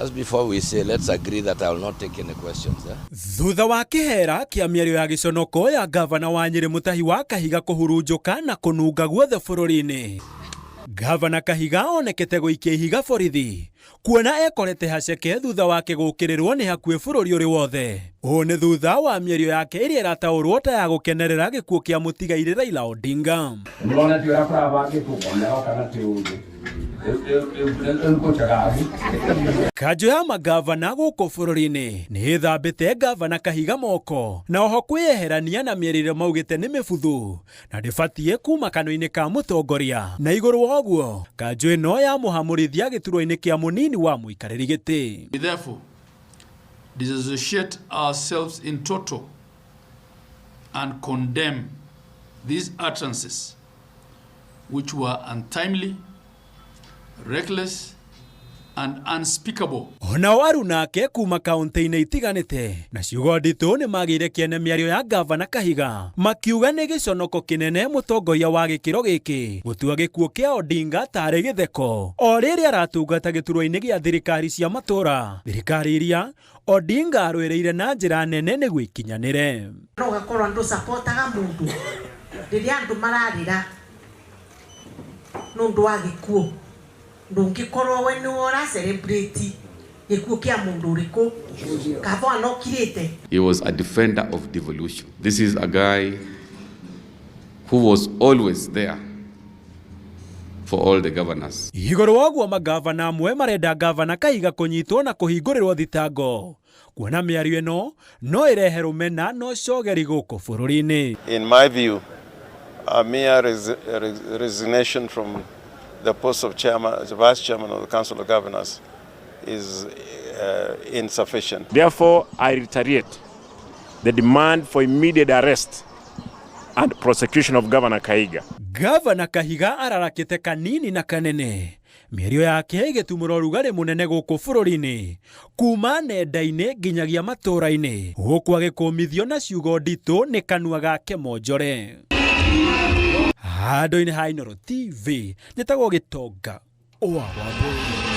As before we say, let's agree that I will not take any questions. Eh? Thutha wa kĩhera kĩa mĩario ya gĩconoko ya gavana wa Nyĩrĩ Mũtahi wa Kahiga kũhurunjũka na kũnunga guothe bũrũri-inĩ, gavana Kahiga onekete gũikia ihiga borithi kuona ekorete haceke thutha wake gũkĩrĩrwo nĩ hakuhĩ bũrũri ũrĩ wothe. Ũũ nĩ thutha wa mĩario yake ĩrĩa ĩrataũrwo ta ya gũkenerera gĩkuũ kĩa mũtigairĩ Raila Odinga. Nĩwona ti ũrĩa kũrabangĩtwo ona kana ti ũndũ. Kanjũ ya magavana gũkũ bũrũri-inĩ nĩ ĩthambĩte gavana Kahiga moko na oho kwĩyeherania na mĩario ĩrĩa maugĩte nĩ mĩbuthu na ndĩbatiĩ kuma kanua-inĩ ka mũtongoria. Na igũrũ wa ũguo, kanjũ ĩno yamũhamũrithia gĩturwa-inĩ kĩa mũnini wa mũikarĩri gĩtĩ. We therefore disassociate ourselves in total and condemn these utterances, which were untimely, reckless, and unspeakable. Onao arunake kuma kaunti-inĩ itiganĩte na ciugo nditũ nĩ magĩire kĩene mĩario ya gavana Kahiga makiuga nĩ gĩconoko kĩnene mũtongoria wa gĩkĩro gĩkĩ gũtua gĩkuũ kĩa Odinga tarĩ gĩtheko o rĩrĩa aratungata gĩturwa-inĩ gĩa thirikari cia matũra, thirikari iria Odinga arũĩrĩire na njĩra nene nĩguo ikinyanĩre. No ũgakorwo andũ supportaga mũndũ rĩrĩa andũ mararĩra nĩ ũndũ wa gĩkuũ, ndũngĩkorwo we nĩwe ũra celebrate gĩkuũ kĩa mũndũ ũrĩkũ kaba anokirĩte. He was a defender of devolution. This is a guy who was always there for all the governors. Igũrũ wa ũguo, magavana amwe marenda gavana Kahiga kũnyitwo na kũhingũrĩrwo thitango kuona mĩario ĩno no ĩrehe rũmena na ũcogeri gũkũ bũrũri-inĩ. In my view, a mere resignation from the post of chairman, the vice chairman of the Council of Governors is insufficient. Therefore, I reiterate the demand for immediate arrest and prosecution of Governor Kahiga. Gavana Kahiga ararakĩte kanini na kanene, mĩario yake ĩgĩtumũra ũrugarĩ mũnene gũkũ bũrũri-inĩ kuma nenda-inĩ nginyagia matũũra-inĩ, gũkũ agĩkũmithio na ciugo nditũ nĩ kanua gake monjore. Handũ-inĩ ha Inooro TV, njĩtagwo Gĩtonga wa Wambũi.